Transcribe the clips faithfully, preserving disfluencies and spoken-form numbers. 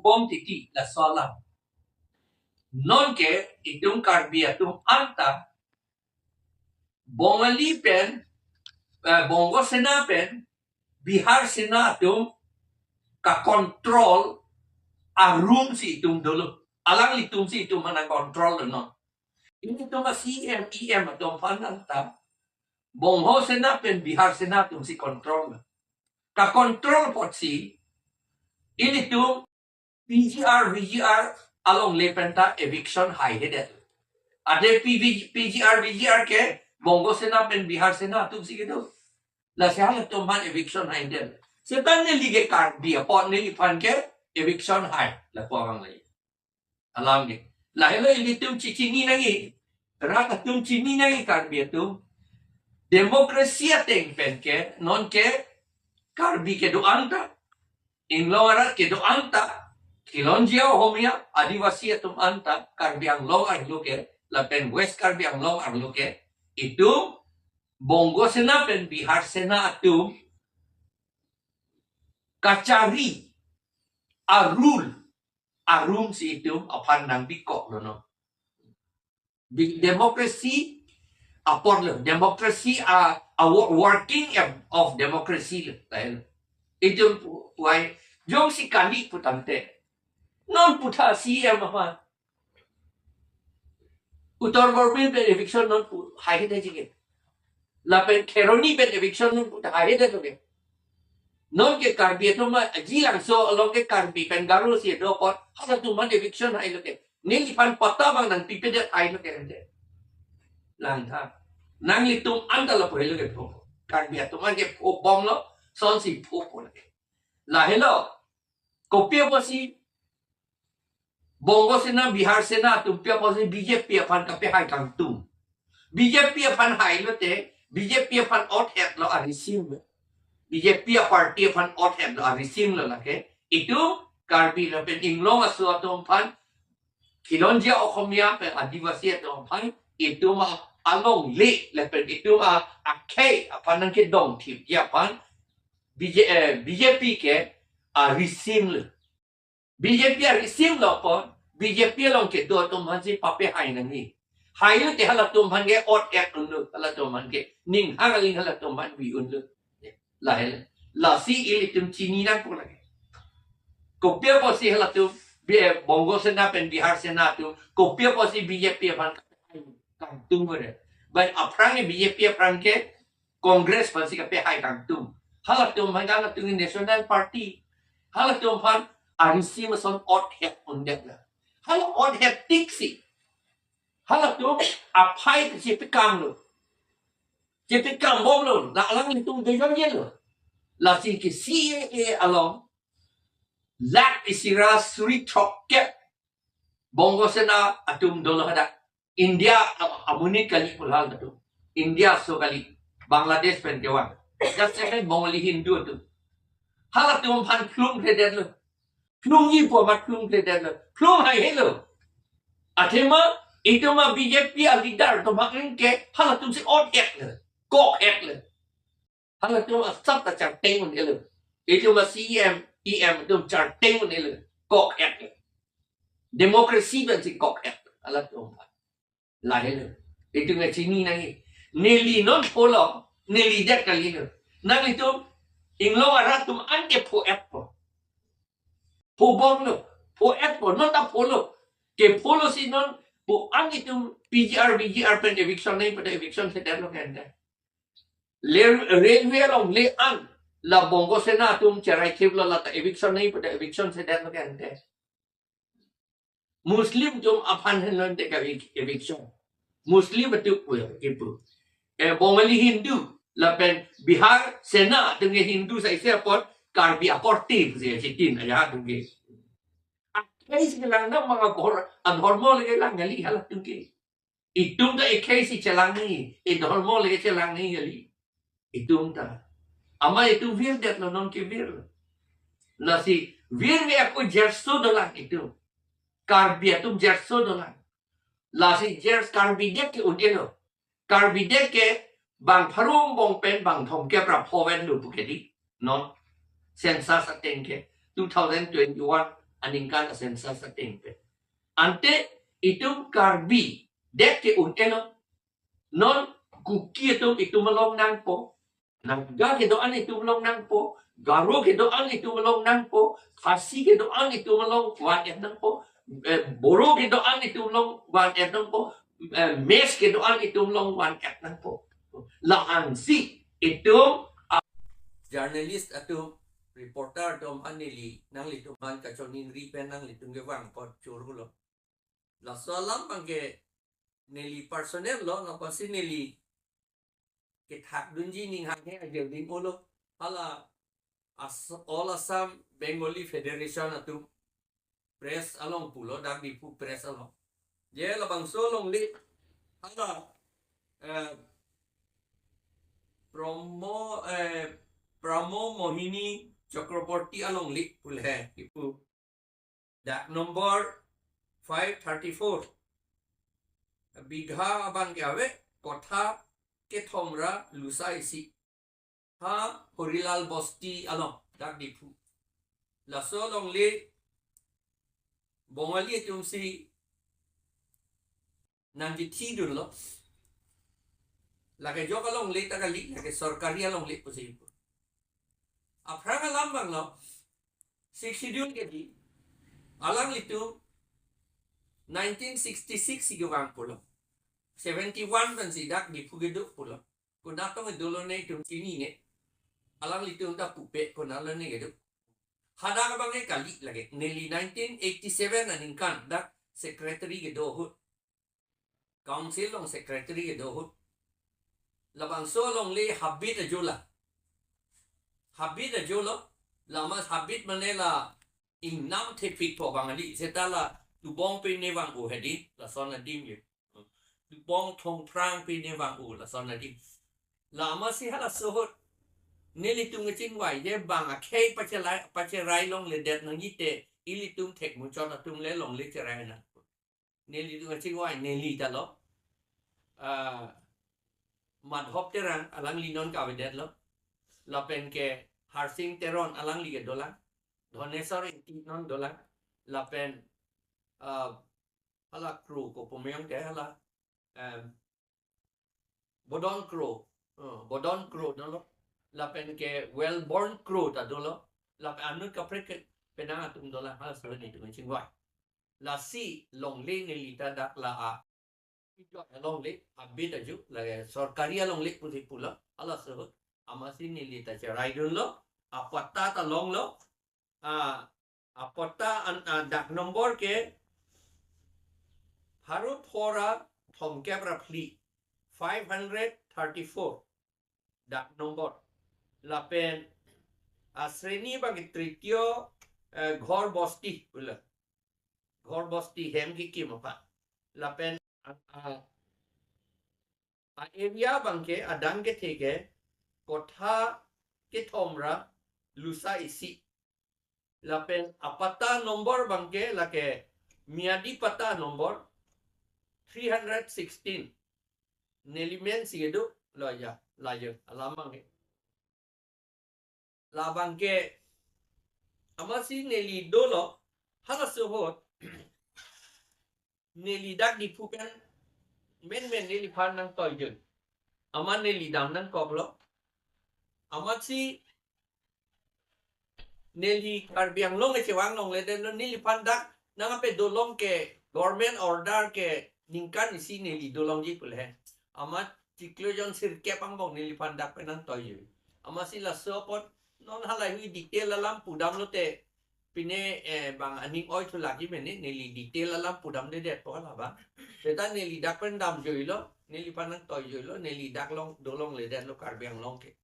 bom titi laso alam. Non ke itum Karbi atum anta Bongali pen, eh, Bongo Sena pen, Bihar Sena atum ka-control arum si itum dolo. Alanglitum si itum aphan control lo non. Ilitum a-C M, E M atum aphan anta Bongo Sena pen Bihar Sena atum si control lo. Ka-control apotsi ilitum P G R, V G R alongle pen ta eviction haihedet. Ante P V, P G R, V G R ke Bongo Sena pen Bihar Sena atum si kedo. Lasi halatum aphan eviction haidet. Setame neli ke Karbi apot neliphan ke eviction hai. Lapu abang lagi. Alam ke. Lahelo ilitum chechini nangji. Rat atum chini nangji Karbi atum. Democracy ateng pen ke, non ke Karbi kedo-an ta, Inglong arat kedo-an ta, Khilonjia Ohomia, Adivasi atum anta, Karbi Anglong arlo ke, lapen West Karbi Anglong arlo ke, itum Bongo Sena pen Bihar Sena atum kachari a-rule, arum si itum aphan nangbikok lo non. Bi-, democracy apor lo, democracy a, a wo-, working of, of democracy lo. Lahen. Itum pu-, puai, jongsi kali pu tangte. Non pu tha C M aphan. Uttar Borbil pen eviction non pu haihedet jike. Lapen Kheroni pen eviction non pu haihedet lo ke. Non ke Karbi atum ma Jilangso along ke Karbi pen Garo si do apot halatum aphan eviction hailo ke. Neliphan patta abang nangpipedet hailo ke ante. Langtha. Nanglitum anta lapu helo ke pho. Karbi atum an ke pho bomlo, sonsi pho pho lo ke. Lahelo. Kopi apotsi Bongo Sena, Bihar Sena atum pi apotsi B J P aphan kapehai kangtung. B J P aphan hailote, B J P aphan othek lo arisim. B J P a-party aphan othek lo arisim lo lake. Itum Karbi lapen Inglong aso atum aphan, Khilonjia Ohomia pen Adivasi atum aphan, itum a-, alongle lapen itum a-, akhei aphan nangkedongthipji aphan, B J, eh, B J P ke arisim lo. B J P arisim lo apot, B J P along kedo atum aphansi papehai nangji. Hailote halatum aphan ke othek unlo, halatum aphan ke ninghang aling halatum aphan vi unlo. Lahelo. Lasi ilitum chini nangpo lake. Kopi apotsi halatum, Bi-, Bongo Sena pen Bihar Sena atum, kopi apotsi B J P aphan kangtung ore. Bai aphrang B J P aphrang ke Congress aphansi kapehai kangtung. Halatum aphan, halatum National Party. Halatum aphan arisim ason othek undet la. Hala othek tiksi. Halatum aphai kachepekam lo. Chepekam bomlo. La alanglitum dojon yelo. Lasi ke C A A along lakh isi ra suri throkkep Bongo Sena atum dolo hadak. India a-, amonit kali pu halatum. India aso kali. Bangladesh pen kevan. Just seven Bongali Hindu atum. Halatum aphan klumkledetlo. Klumji pu amat klumkledetlo. Klum haihelo. Athema itum a-B J P a-leader atum aphan ke halatumsi othek lo. Kokhek lo. Halatum asap ta charteng un-elo. Itum a-C M, E M atum charteng un-elo. Kokhek lo. Democracy pensi kokhek lo. Halatum aphan. Lahelo. Itum nangchini nangji. Neli non pholo, neli det kalilo. Nanglitum Inglong arat atum an ke pho-etpo. Pho bomlo, pho-etpo, non ta pholo. Ke pholo si non pu an itum P G R, V G R pen eviction nangji pu ta eviction sedetlo ke ante. Le-, railway alongle an la Bongo Sena atum cherai thiplo, la ta eviction nangji pu ta eviction sedetlo ke ante. Muslim atum aphan henlo ante ka evic-, eviction. Muslim atum pu kipu. Eh, Bongali Hindu, lapen Bihar Sena atum ke Hindu saise apot Karbi akorte pusi chitin aja atum ke. Akhei si kelang na manga bor adhormo lake lang kali halatum ke. Itum ta ekhei si chelang nangji, edhormo lake chelang nangji kali. Itum ta. Amat itum virdetlo, non ke virlo. Lasi virve ako jerso dolang itum. Karbi atum jerso dolang. Lasi jers Karbi det ke un-elo. Karbi det ke bang pharo angbong pen bang thomkep ra pho ven lo pu ke di. Non. Census ateng ke two thousand twenty-one aningkan a-census ateng pen. Ante itum Karbi det ke un-elo. Non Kuki atum itum along nangpo. Naga kedo-an itum along nangpo. Garo kedo-an itum along nangpo. Khasi kedo-an itum along van-et nangpo. Eh, Boro kedo-an itum along van-et nangpo. Eh, Mech kedo-an itum along van-et nangpo. La-ansi itum, ah, journalist atum, reporter atum aphan neli nanglitum aphan kachoningri pen nanglitum kevang apot choro lo. Laso alam abangke neli personal lo, lapusi neli kethakdunji ning hanghe ajolding olo. Hala As-, All Assam Bengali Federation atum press along pulo, dak Diphu press along. Je labangso alongle, hala, eh, Promo, eh, Promo Mohini Chakraborty alongle pu le, Diphu. Dak number five thirty-four. Bigha abangke ave, kotha kethom ra lusa isi. Ha Horilal Bosti along, dak Diphu. Laso alongle Bongali atumsi nangkethidunlo. Lake ajok alongle ta kali, lake sorkari alongle pusi pu. Aphrang alam abang lo, Sixth Schedule ke di, alanglitum nineteen sixty-six si kevang pulo. Seventy-one pensi dak Diphu kedo pulo. Konat tong dolo ne itum chinine. Alanglitum ta pupe konat lo ne kedo. Hadak abangke kali lake. Neli nineteen eighty-seven aningkan dak secretary kedo ahut. Council along secretary kedo ahut. Labangso alongle habit ajo la. Habit ajo lo. Lama habit mane la ingnam thepik po Bongali. Seta la tubong pine vang-o hedi. Lason adim ye. Tubong thongphrang pine vang-o. Lason adim. Lama si halaso ahut nelitum kachingvai je bang akhei pacherai, pacherai longledet nangji te ilitum thekmuchot atum le longle cherai nang. Nelitum kachingvai, neli ta lo. Ah, Madhop Terang alangli non kavedetlo. Lapen ke Harsing Teron alangli ke dolang. Dhoneswar Ingti non dolang. Lapen, ah, hala Kro ko pumeyong ke hala, em, Bodon Kro. Oh, Bodon Kro dolo. Lapen ke Wellborn Kro ta dolo. Lapen anut kaprek ke penang atum dolang, halaso nelitum kachingvai. Lasi longle neli ta dak la a. Ijo alongle, habit ajo, lake sorkari alongle pusi pulo, halaso ahut. Amatsi neli ta cheraidunlo, apatta ta longlo, ah, apatta an, ah, dak number ke pharo phongo ra thomkep ra phli, five hundred thirty-four dak number. Lapen asreni abangke tritiyo, eh, ghor bosti pulo. Ghor bosti hem kekim aphan. Lapen, ah, ah, a-area abangke adang kethe ke kotha kethom ra lusa isi. Lapen apatta number abangke lake miyadi patta number three hundred sixteen. Neli mensi kedo lo ya, la ya, alam abangke. Labangke amatsi neli dolo, halaso ahut neli dak Diphu pen menmen neliphan nangtoijoi. Amat neli dam nangkoklo. Amatsi neli Karbi Anglong kechevang longledetlo, neliphan dak nangkapedo long ke government order ke ningkan isi neli dolongji pu le. Amat chiklo jon sirkep angbong neliphan dak pen nangtoijoi. Amatsi laso apot non halahei detail alam pudamlote pine, eh, bang aning oi thulakji mene, neli detail alam pudamdedetpo hala abang. Seta neli dak pen damjoilo, neliphan nangtoijoilo, neli dak long dolongledetlo Karbi Anglong ke.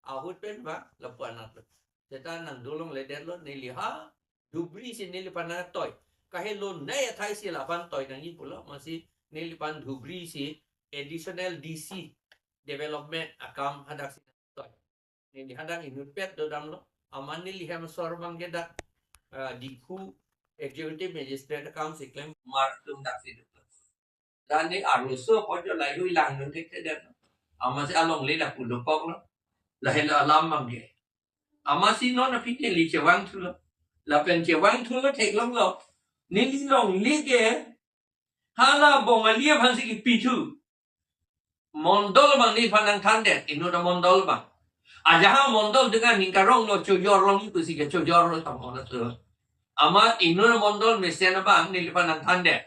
Ahut pen ba lapu-an lo. Seta nangdolongledetlo, neli ha Dhubri si neliphan nangtoi. Kahelo nei athai si laphan toi nangji pulo, amatsi neliphan Dhubri si additional D C development akam hadak si toi. Neli hadak inutpet dodamlo. Amat neli hem asor abangke dak, eh, Diphu Executive Magistrate akam si klem. Mar atum dak si duk. Dan ne arloso apot jo lahei langdun thekthedet. Amatsi alongle dak pudokoklo. Lahelo alam abangke. Amatsi non aphi neli chevang thulo. Lapen chevangthulo theklonglo. Neli longle ke hala Bongali aphansi kipithu. Mondol abang neliphan nangthandet, inut amondol abang. Ajahak mondol dengan ningkarong lo chojor long ipusi kechojor lo tong ona tu. Amat inut amondol mesen abang neliphan nangthandet.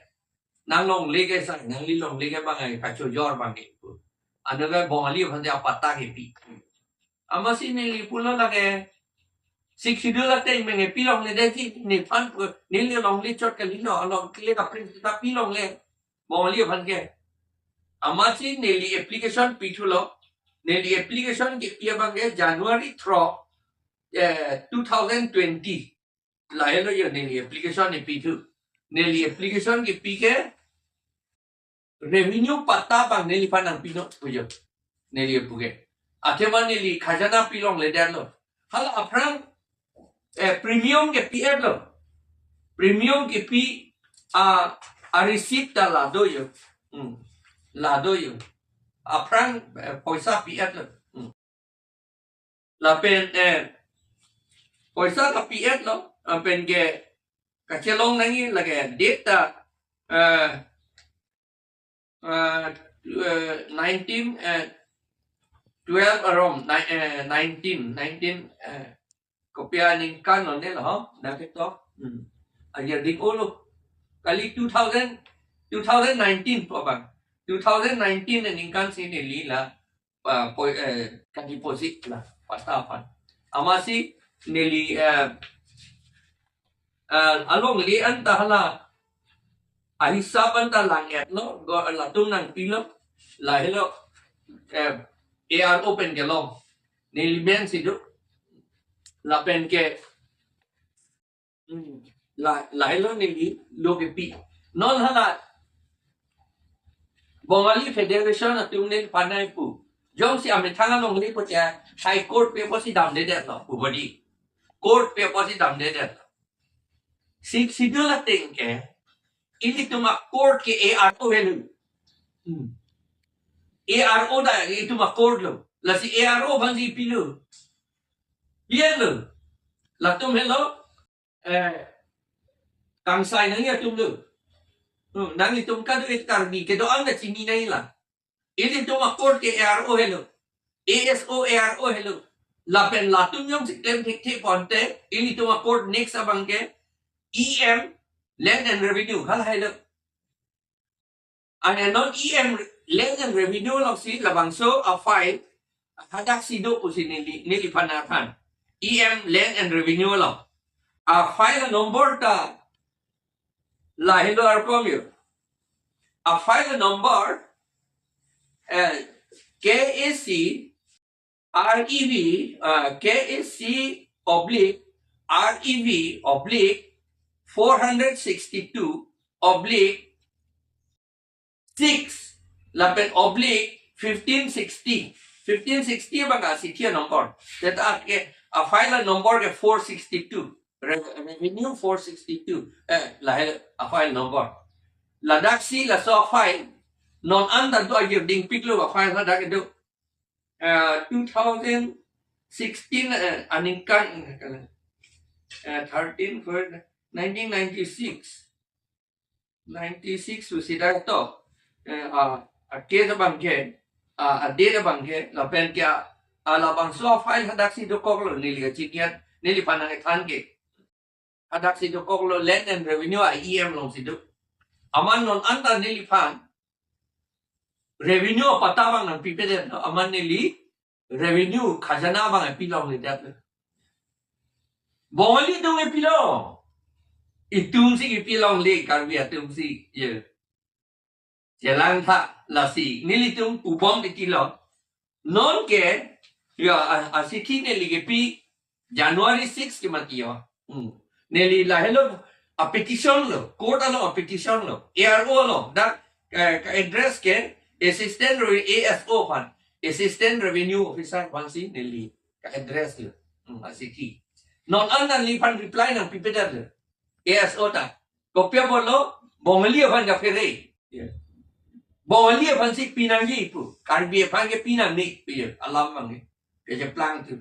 Nanglongle ke sai, nangli longle ke abang ai kachojor abang ke ipu. Anke Bongali aphansi apatta kipi. Amatsi neli pulo lake Sixth Schedule ateng menge pilongledetji, nephan pu, neli longle chot kalilo, alongle kaprek sita pilongle, Bongali aphan ke. Amatsi neli application pithulo, neli application kipi abang ke January thro, eh, two thousand twenty. Lahelo yo neli application ipithu. Neli application kipi ke revenue patta abang neliphan nangpinon pu yo. Neli pu ke. Athema neli khajana pilongledetlo. Hala aphrang, eh, premium kipi-etlo. Premium kipi a, a receipt ta lado yo. Hmm. Lado yo. Aphrang, eh, poisa pi-etlo. Hmm. Lapen, eh, poisa ta pi-etlo, lapen ke kachelong nangji lake date ta, eh, eh, eh, nineteen, eh, twelve around, ni-, eh, nineteen, nineteen, eh, kopi aningkan lo ne lo, ho? Dak ketok. Hmm. Ajir ding ulo. Kali two thousand, two thousand nineteen pu abang. Two thousand nineteen aningkansi neli la, ah, poi, eh, kadeposit la, patta aphan. Amatsi neli, eh, eh, alongle anta hala, ahisap anta lang-etlo, go latum nangpilo, lahelo, eh, A R O pen kelong. Neli mensi do. Lapen ke, hmm, la, lahelo neli lo kipi. Non hala Bongali Federation atum neliphan nangpu. Jongsi amethang alongle pu te High Court pen apotsi damdedetlo, pu bodi. Court pen apotsi damdedetlo. Sixth Schedule ateng ke, ilitum a-court ke A R O helo. Hmm. A R O ta itum a-court lo. Lasi A R O aphansi pilo. Pi-etlo. Latum helo, eh, kangsai nangji atum lo. Hmm, nanglitum kado-et Karbi kedo-an ta chini nangji la. Ilitum a-court ke A R O helo. A S O A R O helo. Lapen latum jongsi klem thekthe ponte, ilitum a-court next abang ke E M, Land and Revenue, hala helo. Ane non E M, Land and Revenue aloksi labangso a-file hadaksi do pusi neli, neliphan nangthan. E M, Land and Revenue along. A-file number ta lahelo arkom yo. A-file number, eh, K A C R E V, uh, K A C oblique R E V oblique four hundred sixty-two oblique six, lapen oblique fifteen sixty. Fifteen sixty abang asithi a-number. Seta ke a-file number ke four sixty-two. Re-, revenue four sixty-two. Eh, lahelo a-file number. Ladaksi laso a-file. Non anta do, ajir dingpiklo a-file hadak do. Eh, two thousand sixteen, eh, aningkan, eh, thirteen, four, nineteen ninety-six. Ninety-six susidar to, eh, a, a-case abang ke, a, a-date abang ke, lapen ke a, a labangso a-file hadaksi dokoklo neli kachiniat, neliphan nangthan ke. Hadaksi dokoklo Land and Revenue a-E M alongsi do. Amat non anta neliphan revenue apatta abang nangpipedet, amat neli revenue khajana abang pilongledetlo. Bongali atum pilo. Itumsi kipilongle, Karbi atumsi. Ye. Chelangtha lasi. Nelitum pubom titilo. Non ke, ya, a, asithi neli kipi January six ke mati yo. Hmm. Neli lahelo a-petition lo, court along a-petition lo, A R O lo, dak, eh, ka-address ke Assistant Re-, A S O aphan, Assistant Revenue Officer aphansi neli ka-address lo. Hmm, asithi. Non anta neliphan reply nangpipedet lo. A S O ta. Kopi apotlo, Bongali aphan kaphere. Ya. Bongali aphansi pinangji pu. Karbi aphan ke pinangji pu ya. Alam abang ke. Kecheplang tu.